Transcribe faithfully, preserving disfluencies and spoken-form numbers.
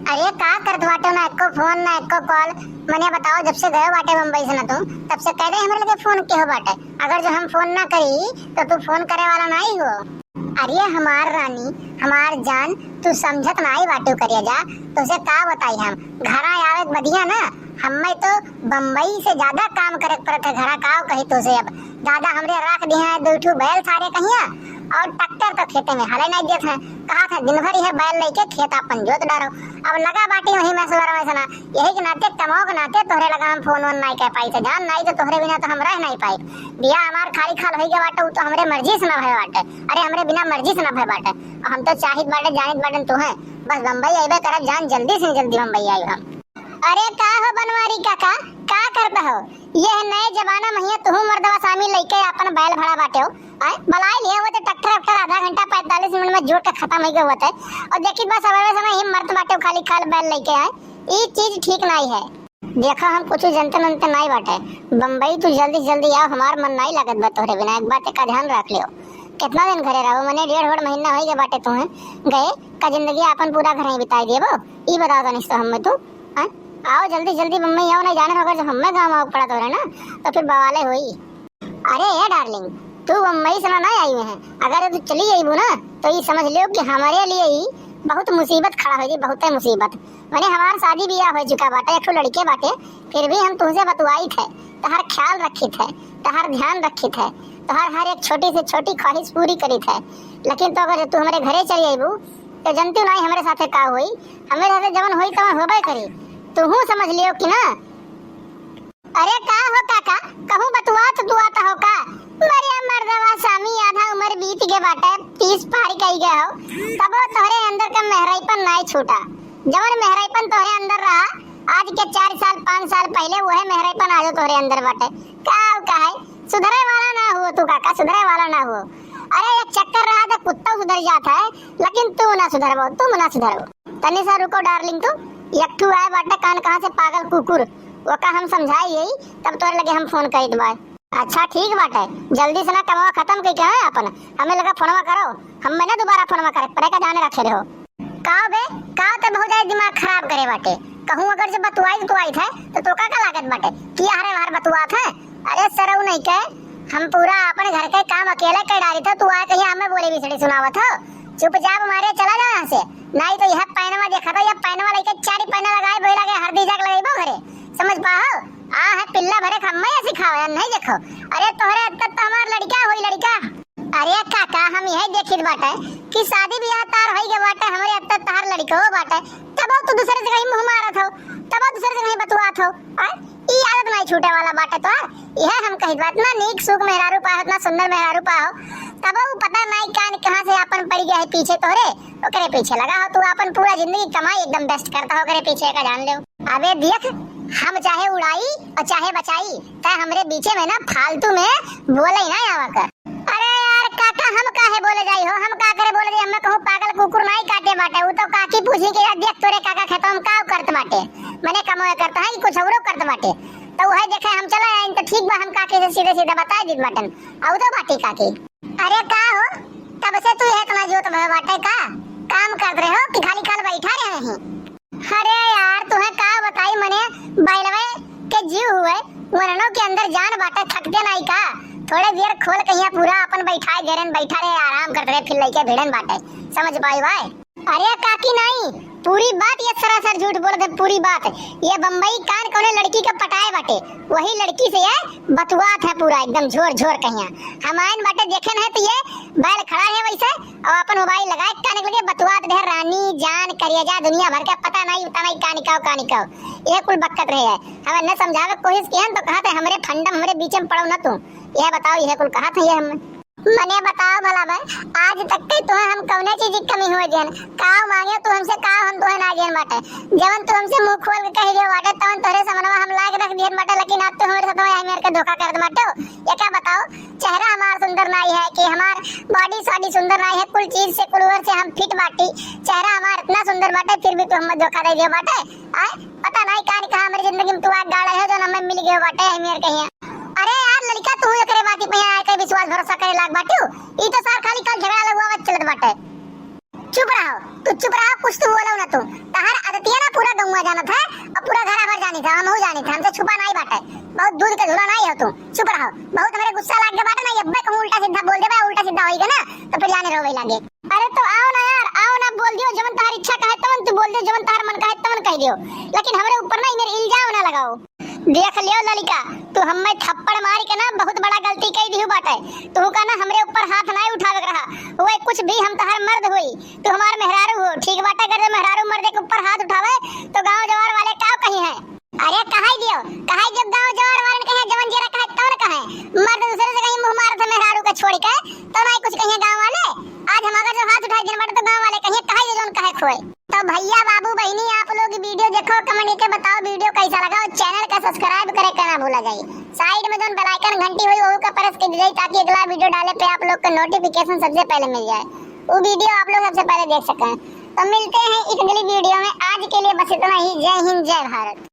अरे का करत बाटे, ना एको फोन ना एको कॉल। मने बताओ, जब से गयो बाटे बम्बई से ना तू, तब से कह दे हमरे लगे फोन के हो बाटे। अगर जो हम फोन ना करी तो तू फोन करे वाला ना ही हो। अरे हमार रानी, हमार जान, तू समझत ना आई बाटू करिया जा। तुझे का बताई हम, घरा आवे के बदिया ना हमें तो बम्बई से ज्यादा काम करे के पड़त है। घरा का कही तुझे, अब दादा हमरे रख दिए हैं दो ठू बैल सारे कहिया, और ट्रैक्टर तो खेते में हले नहीं देत है। कहा था दिन भर यह बैल लेके खेत अपन जोत डारो। अब लगा बाटी वही मशवरा में से ना, यही के नाते कमाओ के नाते तोहरे लगा हम फोन वोन नहीं कर पाई थे जान, नहीं तो तोहरे बिना तो हम रह नहीं पाई। बिया हमार खाली खाल होई के बाटे, उ तो हमरे मर्जी से ना भय बाटे। अरे हमरे बिना मर्जी से ना भय बाटे। हम तो चाहित बाटे जानित बाटे तू है, बस बम्बई अइबे करब जान, जल्दी से जल्दी बम्बई आई हम। अरे का हो बनवारी काका, का करत हो? ये नए जमाना में हिया तुहू मर्दवा सामी लइके अपन बैल भड़ा बाटे हो। आय, बलाई लिए हुए तो ट्रैक्टर वैक्टर आधा घंटा पैंतालीस मिनट में जोत के खतम होइ गए होते। और देखित बा सवेरे समय ही मर्द बाटे खाली खाल बैल लइके आए, ई चीज ठीक नाई है। देखा हम कुछ जनते मनते नाई बाटे। बम्बई तू जल्दी जल्दी आओ, हमार मन नाई लागत बा तोहरे बिना, एक बात का ध्यान रख लियो। कितना दिन घरे रहो, मने डेढ़ डेढ़ महीना होइ गए बाटे तुम्हें गए, का जिंदगी अपन पूरा घर ही बिताई देबो? ई बताओ तनिस तो हमें तू। हाँ? आओ जल्दी जल्दी बम्बई आओ, नहीं जाने अगर जो हमें गाँव आओ पड़ा तोहरे ना, तो फिर बवाले होई। अरे ए डार्लिंग, तू बम्बई से ना, ना आई हुए हैं। अगर तू चली अइबू ना तो ये समझ लियो कि हमारे लिए ही बहुत मुसीबत खड़ा हो जाई, बहुत ही मुसीबत। मने हमार शादी बियाह हो चुका बाटे, एक ठो लड़के बाटे, फिर भी हम तुमसे बतुआई थे, तोहर ख्याल रखी थे, तोहर ध्यान रखी थे, तोहर हर एक छोटी से छोटी ख्वाहिश पूरी करी थे। लेकिन तो अगर तू हमारे घरे चली अइबू तो जनती नहीं हमारे साथे का होई, हमारे साथे जवन होई तवन होबे करी। तू समझ लियो कि ना। अरे का हो काका, कहूँ बतुआत दुआत हो का? मरे मर्दवा सामी, आधा उम्र बीत गए बाटे, तीस पार कई गए हो, तबो तोहरे अंदर का मेहराईपन नाई छूटा। जवन मेहराईपन तोहरे अंदर रहा आज के चार साल पाँच साल पहले, वह मेहराईपन आजो तोहरे अंदर बाटे। का कहे, सुधरे वाला ना हुओ तू काका, सुधरे वाला ना हुओ। अरे एक चक्कर रहा तो कुत्ता सुधर जाता है, लेकिन तू ना सुधरबो, तुम ना सुधरबो। तनी सा रुको डार्लिंग, तू एक ठू आए बाटे कान कहाँ से पागल कुकुर, ओका हम समझाई यही, तब तोरे लगे हम फोन करीत बाय। अच्छा ठीक बाटे, जल्दी से ना कमवा खत्म कई के है अपन, हमें लगा फोनवा करो, हम ना दोबारा फोनवा करे पड़े का जाने रखे रहो। का बे, का ते बहुत ज्यादा दिमाग खराब करे बाटे, कहूँ अगर जो बतुआई तो आई थे तो तोका का लागत बाटे कि हरे बाहर बतुआत है? अरे सरऊ नहीं के, हम पूरा अपन घर के काम अकेले कर डाली थे, तू आए कहीं हमें बोली बिसड़ी सुनावत हो। चुपचाप मारे चला जाओ यहाँ से, नहीं तो यह पैनवा देखा था, यह पैनवा लेके चारी पैना लगाए बोला के हर दीजा के लगेबो घरे, समझ पाहो? आ है पिल्ला भरे खम्मे ऐसी खाओ यार, नहीं देखो। अरे तोहरे अब तक तो हमार लड़का होई लड़का। अरे काका, हम यही देखित बाटे कि शादी ब्याह तार होई गए बाटे, हमरे अब तक तहार लड़का हो बाटे, तब तू दूसरे से कहीं मुँह मारत हो, तब दूसरे से कहीं बतुआत हो। आय? ई आदत नहीं छूटे वाला बाटे तोहार। यह हम कहित बात ना, नीक सुख मेहरारू पाहो, इतना सुंदर मेहरारू पाहो, तब वो पता नहीं कान कहाँ से आपन पड़ गया है पीछे तोहरे, ओकरे पीछे लगा हो तू, आपन पूरा जिंदगी कमाई एकदम बेस्ट करता हो, ओकरे पीछे का जान ले। अबे देख, हम चाहे उड़ाई और चाहे बचाई, तै हमरे बीचे में ना फालतू में बोले ही ना आवा कर। अरे यार काका, हम काहे बोले जाई हो, हम का करे बोले जाई, हमें कहूँ पागल कुकुर नहीं काटे बाटे, वो तो काकी पूछी कि यार देख तोरे काका खेतवा में का करत बाटे, मने कमवे करता है कि कुछ औरो करत बाटे। तो वह देखे हम चला आइन तो ठीक बा, हम काकी से सीधे सीधे बताई दीत बाटन। आउ तो बाटी काकी। अरे का हो, तब से तू इतना जोत भय बाटे का? काम करत रहे हो कि खाली खाल बैठा रहे हैं? अरे यार, तुहे का बताई, मने बैलवे के जीव हुए, वननो के अंदर जान बाटे, थकते नाई का? थोड़े देर खोल कहिया पूरा अपन बैठाए देरन, बैठा रहे, आराम करत रहे, फिर लइके भिड़न बाटे, समझ पाई भाई? अरे काकी नाई, पूरी बात ये सरासर झूठ बोलत है, पूरी बात। ये बम्बई कान कौने लड़की का पटाए बाटे, वही लड़की से ये बतुआत है पूरा एकदम झोर झोर कहिया। हम आइन बाटे देखे न है तो ये बैल खड़ा है वैसे, और अपन मोबाइल लगाए कान के लगे बतुआत रहे, रानी जान करेजा दुनिया भर का पता नहीं, पता नहीं कानी काओ, कानी काओ। ये कुल बकत रहे है। हमें न समझावे के कोशिश किहन तो कहत है हमरे फंडम, हमरे बीच में पड़ो न तू। ये बताओ, ये कुल कहत है ये हम। मने बताओ भला भाई, आज तक के तुम्हें हम कौने चीज की कमी हुए देन? काव मांगे तू हमसे, काव हम तुम्हें ना देन बाटे। जवन तू हमसे मुंह खोल के कह दियो बाटे, तवन तोहरे समनवा हम लाग रख दियन बाटे, लेकिन आज तू हमरे साथ में मेर के धोखा करत बाटे। ये क्या बताओ, चेहरा हमार सुंदर नाई है कि हमार बॉडी सॉडी सुंदर नाई है, कुल चीज से कुल ओर से हम फिट बाटी, चेहरा हमार इतना सुंदर बाटे, फिर भी तू हमें धोखा दे दियो बाटे। आय, पता नहीं कान कहाँ हमारी जिंदगी में तू आग गाड़े है, जो हमें मिल गयो बाटे, है मेर कहिया। अरे यार लड़का, तू एकरे बाती पे यहाँ आके विश्वास भरोसा करे लाग बाटू। ई तो सार खाली कल झगड़ा लगवावत चलत बाटे। चुप रहो, तू चुप रहो, कुछ तू बोलो ना तू। तहार आदतिया जानत है, और पूरा घरा भर जानी था, हमहू जानी था, हमसे छुपा नाहीं बाटे। बहुत दूध के धुरा नाहीं हो तू, चुप रहो। बहुत हमरे गुस्सा लाग के बाटे ना, ये अब्बे कहूँ उल्टा सीधा बोल देबे, उल्टा सीधा होई के ना, तो फिर जाने रोवे लागे। अरे तो आओ ना यार, आओ ना, बोल दियो, जवन तहार इच्छा कहे तवन तू बोल दियो, जवन तहार मन कहे तवन कह दियो, लेकिन हमरे ऊपर ना मेरे इल्जाम ना लगाओ। देख लियो ललिका, तू हमें थप्पड़ मार के ना बहुत बड़ा गलती कई दिहु बाटे। तू का ना हमरे ऊपर हाथ नाहीं उठावे के रहा, वह कुछ भी हम तहार मर्द होई, तू हमार मेहरारू हो, ठीक बाटे? अगर जो मेहरारू मर्दे के ऊपर हाथ उठावे तो गांव जवार वाले का कही हैं? अरे कहाई दियो, कहाई दियो, गांव जवार वाले कहे, जवन जेरा कहे तवन कहे, मर्द दूसरे से कहीं मुंह मारत है मेहरारू के छोड़ के, तो नाहीं कुछ कहिए गांव वाले। आज हम अगर जो हाथ उठाई दिन बाटे तो गांव वाले कहिए कहाई दियो जवन कहे खोए। तो भैया बाबू बहिनी आप लोग video देखो, comment करके बताओ video कैसा लगा, और channel का subscribe करे के ना भूला जाए। Side में जौन bell icon घंटी होई वहू का press कर दीजिए, ताकि अगला video डाले पे आप लोग को notification सबसे पहले मिल जाए, वो video आप लोग सबसे पहले देख सकें। तो मिलते हैं एक अगली video में, आज के लिए बस इतना ही। जय हिंद, जय भारत।